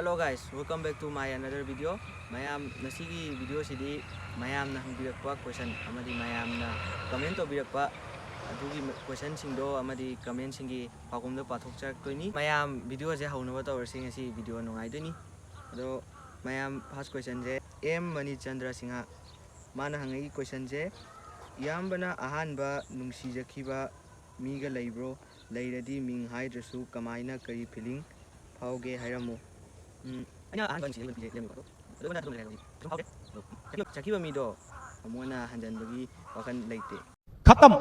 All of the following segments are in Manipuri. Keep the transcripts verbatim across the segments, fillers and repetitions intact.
Hello guys, welcome back to my another video. ꯃꯌꯥꯝ, ꯉꯁꯤꯒꯤ ꯚꯤꯗꯤꯑꯣꯁꯤꯗꯤ ꯃꯌꯥꯝꯅ ꯍꯪꯕꯤꯔꯛꯄ ꯀꯣꯏꯁꯟ ꯑꯃꯗꯤ ꯃꯌꯥꯝꯅ ꯀꯃꯦꯟ ꯇꯧꯕꯤꯔꯛꯄ ꯑꯗꯨꯒꯤ ꯀꯣꯏꯁꯟꯁꯤꯡꯗꯣ ꯑꯃꯗꯤ ꯀꯃꯦꯟꯁꯤꯡꯒꯤ ꯄꯥꯎꯈꯨꯝꯗꯣ ꯄꯥꯊꯣꯛꯆꯔꯛꯇꯣꯏꯅꯤ꯫ ꯃꯌꯥꯝ, ꯚꯤꯗꯤꯑꯣꯁꯦ ꯍꯧꯅꯕ ꯇꯧꯔꯁꯤ꯫ ꯉꯁꯤ ꯚꯤꯗꯤꯑꯣ ꯅꯨꯡꯉꯥꯏꯗꯣꯏꯅꯤ꯫ ꯑꯗꯣ ꯃꯌꯥꯝ, ꯐꯥꯔꯁ ꯀꯣꯏꯁꯟꯁꯦ ꯑꯦꯝ ꯃꯅꯤꯆꯟꯗ꯭ꯔ ꯁꯤꯡꯍ, ꯃꯥꯅ ꯍꯪꯉꯛꯏ ꯀꯣꯏꯁꯟꯁꯦ, "ꯏꯌꯥꯝꯕꯅ ꯑꯍꯥꯟꯕ ꯅꯨꯡꯁꯤꯖꯈꯤꯕ ꯃꯤꯒ ꯂꯩꯕ꯭ꯔꯣ? ꯂꯩꯔꯗꯤ ꯃꯤꯡ ꯍꯥꯏꯗ꯭ꯔꯁꯨ ꯀꯃꯥꯏꯅ, ꯀꯔꯤ ꯐꯤꯂꯤꯡ ꯐꯥꯎꯒꯦ ꯍꯥꯏꯔꯝꯃꯨ"꯫ ꯎꯝ, ꯑꯩꯅ ꯑꯍꯥꯟꯕ ꯅꯨꯡꯁꯤꯖꯈꯤꯕ ꯅꯨꯄꯤꯁꯦ ꯂꯩꯔꯝꯃꯦꯕ꯫ ꯑꯗꯣ ꯑꯩꯉꯣꯟꯗ ꯑꯗꯨꯝ ꯂꯩꯔꯝꯃꯦ ꯍꯧꯖꯤꯛ꯫ ꯀꯩꯁꯨ ꯐꯥꯎꯗꯦ꯫ ꯑꯗꯣ ꯆꯠꯈꯤꯕ ꯃꯤꯗꯣ ꯑꯃꯨꯛ ꯍꯟꯅ ꯍꯟꯖꯟꯕꯒꯤ ꯋꯥꯈꯜ ꯂꯩꯇꯦ꯫ खत्म।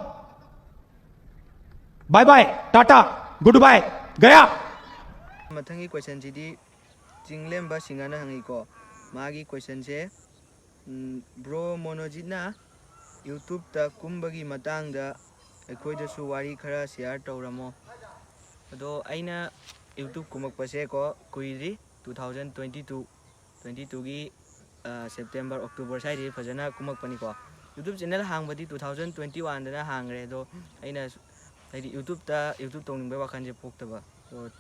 Bye bye, tata, good bye, गया। ꯃꯊꯪꯒꯤ ꯀꯣꯏꯁꯟꯁꯤꯗꯤ ꯆꯤꯡꯂꯦꯝꯕ ꯁꯤꯡꯍꯅ ꯍꯪꯉꯤꯀꯣ꯫ ꯃꯥꯒꯤ ꯀꯣꯏꯁꯟꯁꯦ, ꯕ꯭ꯔꯣ ꯃꯣꯅꯣꯖꯤꯠꯅ ꯌꯨꯇ꯭ꯌꯨꯕꯇ ꯀꯨꯝꯕꯒꯤ ꯃꯇꯥꯡꯗ ꯑꯩꯈꯣꯏꯗꯁꯨ ꯋꯥꯔꯤ ꯈꯔ ꯁꯤꯌꯥꯔ ꯇꯧꯔꯝꯃꯣ꯫ ꯑꯗꯣ ꯑꯩꯅ ꯌꯨꯇ꯭ꯌꯨꯕ ꯀꯨꯝꯃꯛꯄꯁꯦꯀꯣ ꯀꯨꯏꯗ꯭ꯔꯤ, two thousand twenty two, twenty ꯇꯨꯒꯤ ꯁꯦꯞꯇꯦꯝꯕꯔ, ꯑꯣꯛꯇꯣꯕꯔ ꯁ꯭ꯋꯥꯏꯗꯒꯤ ꯐꯖꯅ ꯀꯨꯝꯃꯛꯄꯅꯤꯀꯣ꯫ ꯌꯨꯇ꯭ꯌꯨꯕ ꯆꯦꯅꯦꯜ ꯍꯥꯡꯕꯗꯤ ꯇꯨ ꯊꯥꯎꯖꯟ ꯇ꯭ꯋꯦꯟꯇꯤ ꯋꯥꯟꯗꯅ ꯍꯥꯡꯈ꯭ꯔꯦ꯫ ꯑꯗꯣ ꯑꯩꯅ ꯍꯥꯏꯗꯤ ꯌꯨꯇ꯭ꯌꯨꯕꯇ ꯌꯨꯇ꯭ꯌꯨꯕ ꯇꯧꯅꯤꯡꯕꯒꯤ ꯋꯥꯈꯜꯁꯦ ꯄꯣꯛꯇꯕ꯫ ꯑꯗꯣ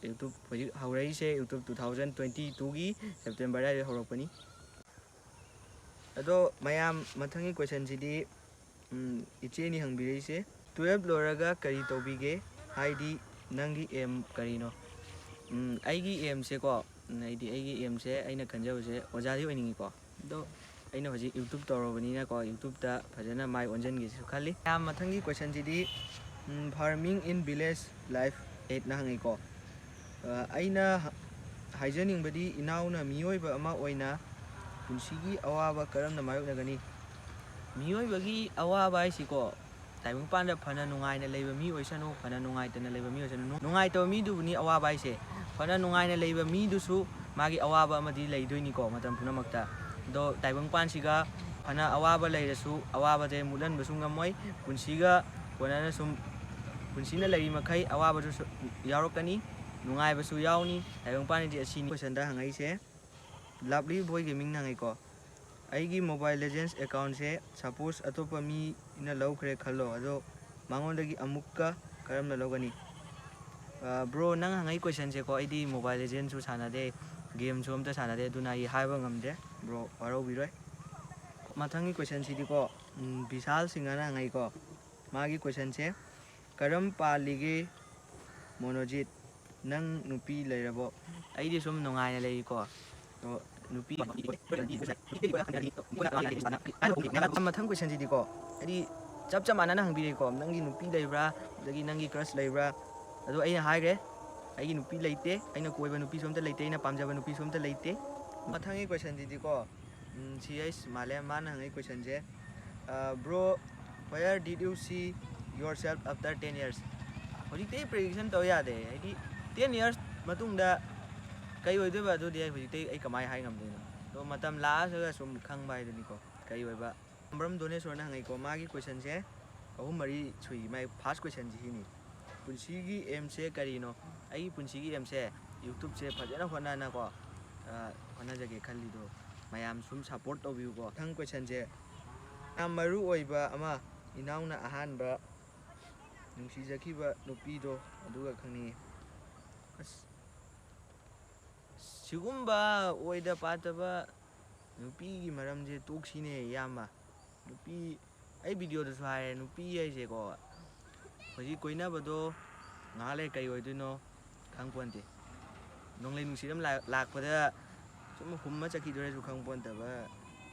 ꯌꯨꯇ꯭ꯌꯨꯕ ꯍꯧꯖꯤꯛ ꯍꯧꯔꯛꯏꯁꯦ ꯌꯨꯇ꯭ꯌꯨꯕ ꯇꯨ ꯊꯥꯎꯖꯟ ꯇ꯭ꯋꯦꯟꯇꯤ ꯇꯨꯒꯤ ꯁꯦꯞꯇꯦꯝꯕꯔ ꯑꯗꯨꯋꯥꯏꯗꯒꯤ ꯍꯧꯔꯛꯄꯅꯤ꯫ ꯑꯗꯣ ꯃꯌꯥꯝ, ꯃꯊꯪꯒꯤ ꯀꯣꯏꯁꯟꯁꯤꯗꯤ, ꯎꯝ, ꯏꯆꯦꯅꯤ ꯍꯪꯕꯤꯔꯛꯏꯁꯦ, "ꯇꯨꯌꯦꯜꯞ ꯂꯣꯏꯔꯒ ꯀꯔꯤ ꯇꯧꯕꯤꯒꯦ? ꯍꯥꯏꯗꯤ ꯅꯪꯒꯤ ꯑꯦꯝ ꯀꯔꯤꯅꯣ?" ꯎꯝ, ꯑꯩꯒꯤ ꯑꯦꯝꯁꯦꯀꯣ, ꯎꯝ, ꯍꯥꯏꯗꯤ ꯑꯩꯒꯤ ꯑꯦꯝꯁꯦ, ꯑꯩꯅ ꯈꯟꯖꯕꯁꯦ ꯑꯣꯖꯥꯗꯤ ꯑꯣꯏꯅꯤꯡꯉꯤꯀꯣ꯫ ꯑꯗꯣ ꯑꯩꯅ ꯍꯧꯖꯤꯛ ꯌꯨꯇ꯭ꯌꯨꯕ ꯇꯧꯔꯕꯅꯤꯅꯀꯣ, ꯌꯨꯇ꯭ꯌꯨꯕꯇ ꯐꯖꯅ ꯃꯥꯏ ꯑꯣꯟꯁꯤꯟꯒꯦꯁꯤꯁꯨ ꯈꯜꯂꯤ꯫ ꯃꯌꯥꯝ, ꯃꯊꯪꯒꯤ ꯀꯣꯏꯁꯟꯁꯤꯗꯤ, ꯎꯝ, "Farming in village life eightꯅ" ꯍꯪꯉꯤꯀꯣ꯫ ꯑ, ꯑꯩꯅ ꯍ-, ꯍꯥꯏꯖꯅꯤꯡꯕꯗꯤ, ꯏꯅꯥꯎꯅ ꯃꯤꯑꯣꯏꯕ ꯑꯃ ꯑꯣꯏꯅ ꯄꯨꯟꯁꯤꯒꯤ ꯑꯋꯥꯕ ꯀꯔꯝꯅ ꯃꯥꯌꯣꯛꯅꯒꯅꯤ? ꯃꯤꯑꯣꯏꯕꯒꯤ ꯑꯋꯥꯕ ꯍꯥꯏꯁꯤꯀꯣ, ꯇꯥꯏꯕꯪꯄꯥꯟꯗ ꯐꯅ ꯅꯨꯡꯉꯥꯏꯅ ꯂꯩꯕ ꯃꯤ ꯑꯣꯏꯁꯅꯨ, ꯐꯅ ꯅꯨꯡꯉꯥꯏꯇꯅ ꯂꯩꯕ ꯃꯤ ꯑꯣꯏꯁꯅꯨ, ꯅꯨꯡꯉꯥꯏꯇꯕ ꯃꯤꯗꯨꯕꯨꯅꯤ ꯑꯋꯥꯕ ꯍꯥꯏꯁꯦ꯫ ꯐꯅ ꯅꯨꯡꯉꯥꯏꯅ ꯂꯩꯕ ꯃꯤꯗꯨꯁꯨ ꯃꯥꯒꯤ ꯑꯋꯥꯕ ꯑꯃꯗꯤ ꯂꯩꯗꯣꯏꯅꯤꯀꯣ ꯃꯇꯝ ꯄꯨꯝꯅꯃꯛꯇ꯫ ꯑꯗꯣ ꯇꯥꯏꯕꯪꯄꯥꯟꯁꯤꯒ ꯐꯅ ꯑꯋꯥꯕ ꯂꯩꯔꯁꯨ, ꯑꯋꯥꯕꯁꯦ ꯃꯨꯠꯍꯟꯕꯁꯨ ꯉꯝꯃꯣꯏ꯫ ꯄꯨꯟꯁꯤꯒ ꯀꯣꯟꯅꯅ ꯁꯨꯝ, ꯄꯨꯟꯁꯤꯅ ꯂꯩꯔꯤ ꯃꯈꯩ ꯑꯋꯥꯕꯗꯨꯁꯨ ꯌꯥꯎꯔꯛꯀꯅꯤ, ꯅꯨꯡꯉꯥꯏꯕꯁꯨ ꯌꯥꯎꯅꯤ꯫ ꯇꯥꯏꯕꯪꯄꯥꯟꯗꯤ ꯑꯁꯤꯅꯤ꯫ ꯀꯣꯏꯁꯟꯗ ꯍꯪꯉꯛꯏꯁꯦ, Lovely Boy Gamingꯅ ꯍꯪꯉꯛꯏꯀꯣ, "ꯑꯩꯒꯤ Mobile Legends accountꯁꯦ suppose ꯑꯇꯣꯞꯄ ꯃꯤꯅ ꯂꯧꯈ꯭ꯔꯦ ꯈꯜꯂꯣ, ꯑꯗꯣ ꯃꯉꯣꯟꯗꯒꯤ ꯑꯃꯨꯛꯀ ꯀꯔꯝꯅ ꯂꯧꯒꯅꯤ?" ꯑ, ꯕ꯭ꯔꯣ, ꯅꯪ ꯍꯪꯉꯛꯏ ꯀꯣꯏꯁꯟꯁꯦꯀꯣ, ꯑꯩꯗꯤ Mobile Legendsꯁꯨ ꯁꯥꯟꯅꯗꯦ, ꯒꯦꯝꯁꯨ ꯑꯝꯇ ꯁꯥꯟꯅꯗꯦ, ꯑꯗꯨꯅ ꯑꯩ ꯍꯥꯏꯕ ꯉꯝꯗ꯭ꯔꯦ꯫ ꯕ꯭ꯔꯣ ꯋꯥꯔꯧꯕꯤꯔꯣꯏ꯫ ꯃꯊꯪꯒꯤ ꯀꯣꯏꯁꯟꯁꯤꯗꯤꯀꯣ, ꯎꯝ, ꯕꯤꯁꯥꯜ ꯁꯤꯡꯍꯅ ꯍꯪꯉꯛꯏꯀꯣ꯫ ꯃꯥꯒꯤ ꯀꯣꯏꯁꯟꯁꯦ, "ꯀꯔꯝ ꯄꯥꯜꯂꯤꯒꯦ ꯃꯣꯅꯣꯖꯤꯠ? ꯅꯪ ꯅꯨꯄꯤ ꯂꯩꯔꯕꯣ?" ꯑꯩꯗꯤ ꯁꯨꯝ ꯅꯨꯡꯉꯥꯏꯅ ꯂꯩꯔꯤꯀꯣ꯫ ꯑꯗꯣ ꯅꯨꯄꯤ ꯃꯊꯪ ꯀꯣꯏꯁꯟꯁꯤꯗꯤꯀꯣ, ꯍꯥꯏꯗꯤ ꯆꯞ ꯆꯞ ꯃꯥꯟꯅꯅ ꯍꯪꯕꯤꯔꯦꯀꯣ, "ꯅꯪꯒꯤ ꯅꯨꯄꯤ ꯂꯩꯕ꯭ꯔꯥ? ꯑꯗꯒꯤ ꯅꯪꯒꯤ ꯀ꯭ꯔꯁ ꯂꯩꯕ꯭ꯔꯥ?" ꯑꯗꯣ ꯑꯩꯅ ꯍꯥꯏꯈ꯭ꯔꯦ, ꯑꯩꯒꯤ ꯅꯨꯄꯤ ꯂꯩꯇꯦ, ꯑꯩꯅ ꯀꯣꯏꯕ ꯅꯨꯄꯤꯁꯨ ꯑꯝꯇ ꯂꯩꯇꯦ, ꯑꯩꯅ ꯄꯥꯝꯖꯕ ꯅꯨꯄꯤꯁꯨ ꯑꯝꯇ ꯂꯩꯇꯦ꯫ ꯃꯊꯪꯒꯤ ꯀꯣꯏꯁꯟꯁꯤꯗꯤꯀꯣ, ꯎꯝ, ꯁꯤ ꯑꯩꯁ ꯃꯥꯂꯦꯝ, ꯃꯥꯅ ꯍꯪꯉꯛꯏ ꯀꯣꯏꯁꯟꯁꯦ, "Bro, where did you see yourself after ten years?" ꯍꯧꯖꯤꯛꯇꯤ ꯑꯩ ꯄ꯭ꯔꯤꯗꯤꯛꯁꯟ ꯇꯧ ꯌꯥꯗꯦ, ꯍꯥꯏꯗꯤ ꯇꯦꯟ ꯌꯔꯁ ꯃꯇꯨꯡꯗ ꯀꯩ ꯑꯣꯏꯗꯣꯏꯕ, ꯑꯗꯨꯗꯤ ꯑꯩ ꯍꯧꯖꯤꯛꯇꯤ ꯑꯩ ꯀꯃꯥꯏꯅ ꯍꯥꯏ ꯉꯝꯗꯣꯏꯅꯣ? ꯑꯗꯣ ꯃꯇꯝ ꯂꯥꯛꯑꯒ ꯁꯨꯝ ꯈꯪꯕ ꯍꯥꯏꯗꯨꯅꯤꯀꯣ, ꯀꯩ ꯑꯣꯏꯕ꯫ ꯁꯝꯕ꯭ꯔꯝ ꯗꯣꯅꯦꯁꯣꯔꯅ ꯍꯪꯉꯛꯏꯀꯣ, ꯃꯥꯒꯤ ꯀꯣꯏꯁꯟꯁꯦ ꯑꯍꯨꯝ ꯃꯔꯤ ꯁꯨꯏ, ꯃꯥꯒꯤ ꯐꯥꯔꯁ ꯀꯣꯏꯁꯟꯁꯤ ꯁꯤꯅꯤ: "ꯄꯨꯟꯁꯤꯒꯤ ꯑꯦꯝꯁꯦ ꯀꯔꯤꯅꯣ?" ꯑꯩꯒꯤ ꯄꯨꯟꯁꯤꯒꯤ ꯑꯦꯝꯁꯦ ꯌꯨꯇ꯭ꯌꯨꯕꯁꯦ ꯐꯖꯅ ꯍꯣꯠꯅꯅꯀꯣ, ꯑ, ꯍꯣꯠꯅꯖꯒꯦ ꯈꯜꯂꯤꯗꯣ ꯃꯌꯥꯝ ꯁꯨꯝ ꯁꯞꯄꯣꯔꯠ ꯇꯧꯕꯤꯌꯨꯀꯣ꯫ ꯃꯊꯪ ꯀꯣꯏꯁꯟꯁꯦ ꯌꯥꯝ ꯃꯔꯨ ꯑꯣꯏꯕ ꯑꯃ, ꯏꯅꯥꯎꯅ ꯑꯍꯥꯟꯕ ꯅꯨꯡꯁꯤꯖꯈꯤꯕ ꯅꯨꯄꯤꯗꯣ ꯑꯗꯨꯒ ꯈꯪꯅꯤꯡꯉꯤ꯫ ꯑꯁ, ꯁꯤꯒꯨꯝꯕ ꯑꯣꯏꯗ ꯄꯥꯗꯕ ꯅꯨꯄꯤꯒꯤ ꯃꯔꯝꯁꯦ ꯇꯣꯛꯁꯤꯅꯦ ꯏꯌꯥꯝꯕ꯫ ꯅꯨꯄꯤ, ꯑꯩ ꯚꯤꯗꯤꯑꯣꯗꯁꯨ ꯍꯥꯏꯔꯦ, ꯅꯨꯄꯤ ꯍꯥꯏꯁꯦꯀꯣ, ꯍꯧꯖꯤꯛ ꯀꯣꯏꯅꯕꯗꯣ ꯉꯥꯏꯍꯥꯛ ꯂꯩ ꯀꯩ ꯑꯣꯏꯗꯣꯏꯅꯣ ꯈꯪ ꯄꯣꯟꯇꯦ꯫ ꯅꯣꯡꯂꯩ ꯅꯨꯡꯁꯤꯠ ꯑꯃ ꯂꯥꯛ-, ꯂꯥꯛꯄꯗ ꯁꯨꯝ ꯍꯨꯝꯃ ꯆꯠꯈꯤꯗꯣꯏꯔꯁꯨ ꯈꯪ ꯄꯣꯟꯇꯕ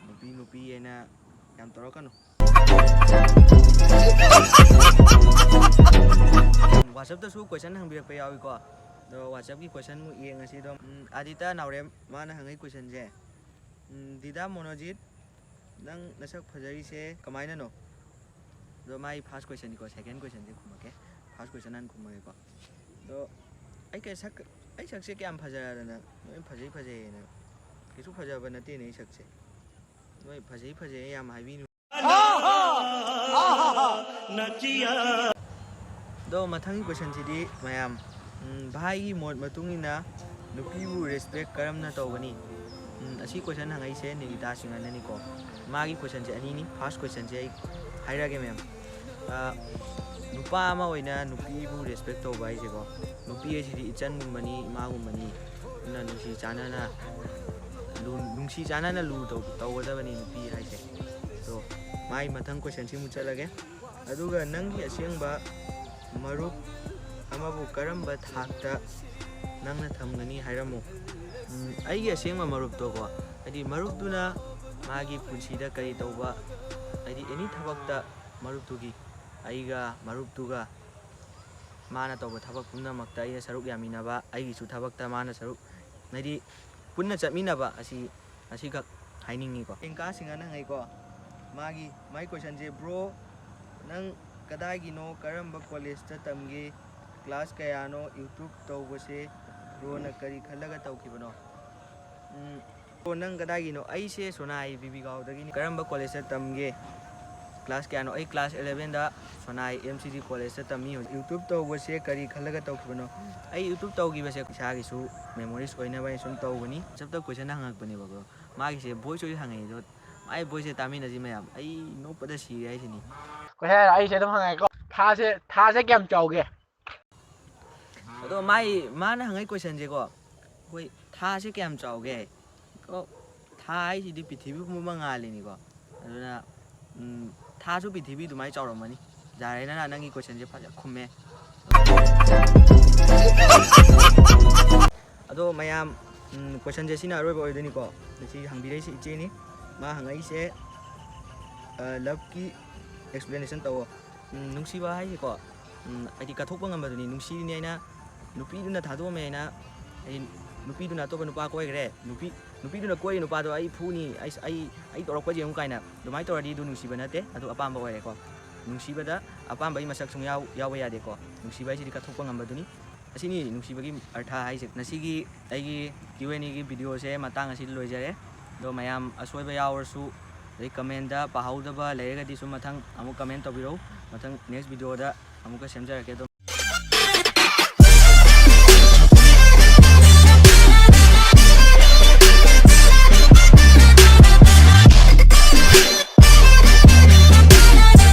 ꯅꯨꯄꯤ, ꯅꯨꯄꯤ ꯍꯥꯏꯅ ꯌꯥꯝ ꯇꯧꯔꯛꯀꯅꯨ꯫ WhatsApp-ꯇꯁꯨ ꯀꯣꯏꯁꯟ ꯍꯪꯕꯤꯔꯛꯄ ꯌꯥꯎꯏꯀꯣ꯫ ꯑꯗꯣ WhatsApp-ꯀꯤ ꯀꯣꯏꯁꯟꯃꯨꯛ ꯌꯦꯡꯉꯁꯤ꯫ ꯑꯗꯣ, ꯎꯝ, ꯑꯥꯗꯤꯇꯥ ꯅꯥꯎꯔꯦꯝ, ꯃꯥꯅ ꯍꯪꯉꯛꯏ ꯀꯣꯏꯁꯟꯁꯦ, ꯎꯝ, "ꯗꯤꯗꯥ ꯃꯣꯅꯣꯖꯤꯠ, ꯅꯪ ꯅꯁꯛ ꯐꯖꯔꯤꯁꯦ ꯀꯃꯥꯏꯅꯅꯣ?" ꯑꯗꯣ ꯃꯥꯒꯤ ꯐꯥꯔꯁ ꯀꯣꯏꯁꯟꯅꯤꯀꯣ, ꯁꯦꯀꯦꯟ ꯀꯣꯏꯁꯟꯁꯦ ꯈꯨꯝꯃꯛꯀꯦ꯫ ꯐꯥꯔꯁ ꯀꯣꯏꯁꯟ ꯍꯥꯟꯅ ꯈꯨꯝꯃꯒꯦꯀꯣ꯫ ꯑꯗꯣ ꯑꯩ ꯀꯩ ꯁꯛ, ꯑꯩ ꯁꯛꯁꯦ ꯀꯌꯥꯝ ꯐꯖꯔꯗꯅ? ꯅꯣꯏ ꯐꯖꯩ ꯐꯖꯩꯌꯦꯅ꯫ ꯀꯩꯁꯨ ꯐꯖꯕ ꯅꯠꯇꯦꯅꯦ ꯑꯩ ꯁꯛꯁꯦ꯫ ꯅꯣꯏ ꯐꯖꯩ ꯐꯖꯩ ꯌꯥꯝ ꯍꯥꯏꯕꯤꯅꯨ꯫ ꯑꯗꯣ ꯃꯊꯪꯒꯤ ꯀꯣꯏꯁꯟꯁꯤꯗꯤ ꯃꯌꯥꯝ, ꯎꯝ, ꯚꯥꯏꯒꯤ ꯃꯣꯠ ꯃꯇꯨꯡ ꯏꯟꯅ ꯅꯨꯄꯤꯕꯨ ꯔꯦꯁꯄꯦꯛ ꯀꯔꯝꯅ ꯇꯧꯒꯅꯤ? ꯎꯝ, ꯑꯁꯤ ꯀꯣꯏꯁꯟ ꯍꯪꯉꯛꯏꯁꯦ ꯅꯤꯒꯤꯇꯥ ꯁꯤꯡꯍꯅꯅꯤꯀꯣ꯫ ꯃꯥꯒꯤ ꯀꯣꯏꯁꯟꯁꯦ ꯑꯅꯤꯅꯤ꯫ ꯐꯥꯔꯁ ꯀꯣꯏꯁꯟꯁꯦ ꯑꯩ ꯍꯥꯏꯔꯛꯑꯒꯦ ꯃꯌꯥꯝ꯫ ꯑ, ꯅꯨꯄꯥ ꯑꯃ ꯑꯣꯏꯅ ꯅꯨꯄꯤꯕꯨ ꯔꯦꯁꯄꯦꯛ ꯇꯧꯕ ꯍꯥꯏꯁꯦꯀꯣ, ꯅꯨꯄꯤ ꯍꯥꯏꯁꯤꯗꯤ ꯏꯆꯟꯒꯨꯝꯕꯅꯤ, ꯏꯃꯥꯒꯨꯝꯕꯅꯤ꯫ ꯅꯨꯡꯁꯤ ꯆꯥꯟꯅꯅ ꯂꯨ-, ꯅꯨꯡꯁꯤ ꯆꯥꯟꯅꯅ ꯂꯨ ꯇꯧ-, ꯇꯧꯒꯗꯕꯅꯤ ꯅꯨꯄꯤ ꯍꯥꯏꯁꯦ꯫ ꯑꯗꯣ ꯃꯥꯏ ꯃꯊꯪ ꯀꯣꯏꯁꯟꯁꯤ ꯑꯃꯨꯛ ꯆꯠꯂꯒꯦ꯫ ꯑꯗꯨꯒ ꯅꯪꯒꯤ ꯑꯁꯦꯡꯕ ꯃꯔꯨꯞ ꯑꯃꯕꯨ ꯀꯔꯝꯕ ꯊꯥꯛꯇ ꯅꯪꯅ ꯊꯝꯒꯅꯤ ꯍꯥꯏꯔꯝꯃꯨ꯫ ꯎꯝ, ꯑꯩꯒꯤ ꯑꯁꯦꯡꯕ ꯃꯔꯨꯞꯇꯣꯀꯣ, ꯍꯥꯏꯗꯤ ꯃꯔꯨꯞꯇꯨꯅ ꯃꯥꯒꯤ ꯄꯨꯟꯁꯤꯗ ꯀꯔꯤ ꯇꯧꯕ, ꯍꯥꯏꯗꯤ ꯑꯦꯅꯤ ꯊꯕꯛꯇ ꯃꯔꯨꯞꯇꯨꯒꯤ, ꯑꯩꯒ ꯃꯔꯨꯞꯇꯨꯒ ꯃꯥꯅ ꯇꯧꯕ ꯊꯕꯛ ꯄꯨꯝꯅꯃꯛꯇ ꯑꯩꯅ ꯁꯔꯨꯛ ꯌꯥꯃꯤꯟꯅꯕ, ꯑꯩꯒꯤꯁꯨ ꯊꯕꯛꯇ ꯃꯥꯅ ꯁꯔꯨꯛ, ꯍꯥꯏꯗꯤ ꯄꯨꯟꯅ ꯆꯠꯃꯤꯟꯅꯕ ꯑꯁꯤ, ꯑꯁꯤꯈꯛ ꯍꯥꯏꯅꯤꯡꯉꯤꯀꯣ꯫ ꯄ꯭ꯔꯤꯌꯥꯡꯀꯥ ꯁꯤꯡꯍꯅ ꯍꯪꯉꯛꯏꯀꯣ, ꯃꯥꯒꯤ, ꯃꯥꯒꯤ ꯀꯣꯏꯁꯟꯁꯦ, "ꯕ꯭ꯔꯣ, ꯅꯪ ꯀꯗꯥꯏꯒꯤꯅꯣ, ꯀꯔꯝꯕ ꯀꯣꯂꯦꯖꯇ ꯇꯝꯒꯦ, ꯀ꯭ꯂꯥꯁ ꯀꯌꯥꯅꯣ, ꯌꯨꯇ꯭ꯌꯨꯕ ꯇꯧꯕꯁꯦ ꯕ꯭ꯔꯣꯅ ꯀꯔꯤ ꯈꯜꯂꯒ ꯇꯧꯈꯤꯕꯅꯣ?" ꯎꯝ, "ꯕ꯭ꯔꯣ, ꯅꯪ ꯀꯗꯥꯏꯒꯤꯅꯣ?" ꯑꯩꯁꯦ ꯁꯣꯅꯥꯏ ꯕꯤꯕꯤ ꯒꯥꯎꯗꯒꯤꯅꯤ꯫ "ꯀꯔꯝꯕ ꯀꯣꯂꯦꯖꯇ ꯇꯝꯒꯦ? ꯀ꯭ꯂꯥꯁ ꯀꯌꯥꯅꯣ?" "ꯑꯩ ꯀ꯭ꯂꯥꯁ ꯑꯦꯂꯦꯚꯦꯟꯗ ꯁꯣꯅꯥꯏ ꯑꯦꯝ ꯁꯤ ꯖꯤ ꯀꯣꯂꯦꯖꯇ ꯇꯝꯃꯤ ꯍꯧꯖꯤꯛ꯫" "ꯌꯨꯇ꯭ꯌꯨꯕ ꯇꯧꯕꯁꯦ ꯀꯔꯤ ꯈꯜꯂꯒ ꯇꯧꯈꯤꯕꯅꯣ?" ꯑꯩ ꯌꯨꯇ꯭ꯌꯨꯕ ꯇꯧꯈꯤꯕꯁꯦ ꯏꯁꯥꯒꯤꯁꯨ ꯃꯦꯃꯣꯔꯤꯁ ꯑꯣꯏꯅꯕ ꯑꯩꯅ ꯁꯨꯝ ꯇꯧꯕꯅꯤ꯫ WhatsApp-ꯇ ꯀꯣꯏꯁꯟ ꯍꯪꯉꯛꯄꯅꯦꯕꯀꯣ, ꯃꯥꯒꯤꯁꯦ ꯚꯣꯏꯁ ꯑꯣꯏꯅ ꯍꯪꯉꯛꯏꯗꯣ, ꯃꯥꯏ ꯚꯣꯏꯁꯁꯦ ꯇꯥꯃꯤꯟꯅꯁꯤ ꯃꯌꯥꯝ꯫ ꯑꯩ ꯅꯣꯛꯄꯗ ꯁꯤꯔꯦ ꯍꯥꯏꯁꯤꯅꯤ꯫ ꯀꯣꯏꯁꯟ ꯑꯩꯁꯦ ꯑꯗꯨꯝ ꯍꯪꯉꯛꯑꯦꯀꯣ, ꯊꯥꯁꯦ, ꯊꯥꯁꯦ ꯀꯌꯥꯝ ꯆꯥꯎꯒꯦ? ꯑꯗꯣ ꯃꯥꯏ, ꯃꯥꯅ ꯍꯪꯉꯛꯏ ꯀꯣꯏꯁꯟꯁꯦꯀꯣ, ꯑꯩꯈꯣꯏ ꯊꯥꯁꯦ ꯀꯌꯥꯝ ꯆꯥꯎꯒꯦ? ꯀꯣ, ꯊꯥ ꯍꯥꯏꯁꯤꯗꯤ ꯄ꯭ꯔꯤꯊꯤꯕꯤ ꯄꯨꯝꯕ ꯉꯥꯜꯂꯤꯅꯤꯀꯣ꯫ ꯑꯗꯨꯅ, ꯎꯝ, ꯊꯥꯁꯨ ꯄ꯭ꯔꯤꯊꯤꯕꯤ ꯑꯗꯨꯃꯥꯏꯅ ꯆꯥꯎꯔꯝꯃꯅꯤ꯫ ꯌꯥꯔꯦ, ꯅꯅꯥ ꯅꯪꯒꯤ ꯀꯣꯏꯁꯟꯁꯦ ꯐꯖ ꯈꯨꯝꯃꯦ꯫ ꯑꯗꯣ ꯃꯌꯥꯝ, ꯎꯝ, ꯀꯣꯏꯁꯟꯁꯦ ꯁꯤꯅ ꯑꯔꯣꯏꯕ ꯑꯣꯏꯗꯣꯏꯅꯤꯀꯣ꯫ ꯉꯁꯤ ꯍꯪꯕꯤꯔꯛꯏꯁꯦ ꯏꯆꯦꯅꯤ꯫ ꯃꯥ ꯍꯪꯉꯛꯏꯁꯦ, ꯑ, ꯂꯞꯀꯤ ꯑꯦꯛꯁꯄ꯭ꯂꯦꯅꯦꯁꯟ ꯇꯧꯋꯣ꯫ ꯎꯝ, ꯅꯨꯡꯁꯤꯕ ꯍꯥꯏꯁꯦꯀꯣ, ꯎꯝ, ꯍꯥꯏꯗꯤ ꯀꯠꯊꯣꯛꯄ ꯉꯝꯕꯗꯨꯅꯤ꯫ ꯅꯨꯡꯁꯤꯔꯤꯅꯤ ꯍꯥꯏꯅ ꯅꯨꯄꯤꯗꯨꯅ ꯊꯥꯗꯣꯛꯑꯝꯃꯦ ꯍꯥꯏꯅ, ꯍꯥꯏꯗꯤ ꯅꯨꯄꯤꯗꯨꯅ ꯑꯇꯣꯞꯄ ꯅꯨꯄꯥ ꯀꯣꯏꯈ꯭ꯔꯦ, ꯅꯨꯄꯤ, ꯅꯨꯄꯤꯗꯨꯅ ꯀꯣꯏꯔꯤ ꯅꯨꯄꯥꯗꯣ ꯑꯩ ꯐꯨꯅꯤ, ꯑꯩ, ꯑꯩ, ꯑꯩ ꯇꯧꯔꯛꯄ ꯌꯦꯡꯉꯨ ꯀꯥꯏꯅ ꯑꯗꯨꯃꯥꯏꯅ ꯇꯧꯔꯗꯤ ꯑꯗꯨ ꯅꯨꯡꯁꯤꯕ ꯅꯠꯇꯦ, ꯑꯗꯨ ꯑꯄꯥꯝꯕ ꯑꯣꯏꯔꯦꯀꯣ꯫ ꯅꯨꯡꯁꯤꯕꯗ ꯑꯄꯥꯝꯕꯒꯤ ꯃꯁꯛ ꯁꯨꯡꯌꯥꯎ ꯌꯥꯎꯕ ꯌꯥꯗꯦꯀꯣ꯫ ꯅꯨꯡꯁꯤꯕ ꯍꯥꯏꯁꯤꯗꯤ ꯀꯠꯊꯣꯛꯄ ꯉꯝꯕꯗꯨꯅꯤ꯫ ꯑꯁꯤꯅꯤ ꯅꯨꯡꯁꯤꯕꯒꯤ ꯑꯔꯊ ꯍꯥꯏꯁꯦ꯫ ꯉꯁꯤꯒꯤ ꯑꯩꯒꯤ Q and A-ꯒꯤ video-ꯁꯦ ꯃꯇꯥꯡ ꯑꯁꯤꯗ ꯂꯣꯏꯖꯔꯦ꯫ ꯑꯗꯣ ꯃꯌꯥꯝ ꯑꯁꯣꯏꯕ ꯌꯥꯎꯔꯁꯨ, ꯑꯗꯩ comment-ꯇ ꯄꯥꯍꯧꯗꯕ ꯂꯩꯔꯒꯗꯤ ꯁꯨꯝ ꯃꯊꯪ ꯑꯃꯨꯛ comment ꯇꯧꯕꯤꯔꯛꯎ꯫ ꯃꯊꯪ next video-ꯗ ꯑꯃꯨꯛꯀ ꯁꯦꯝꯖꯔꯛꯀꯦ꯫ ꯑꯗꯣ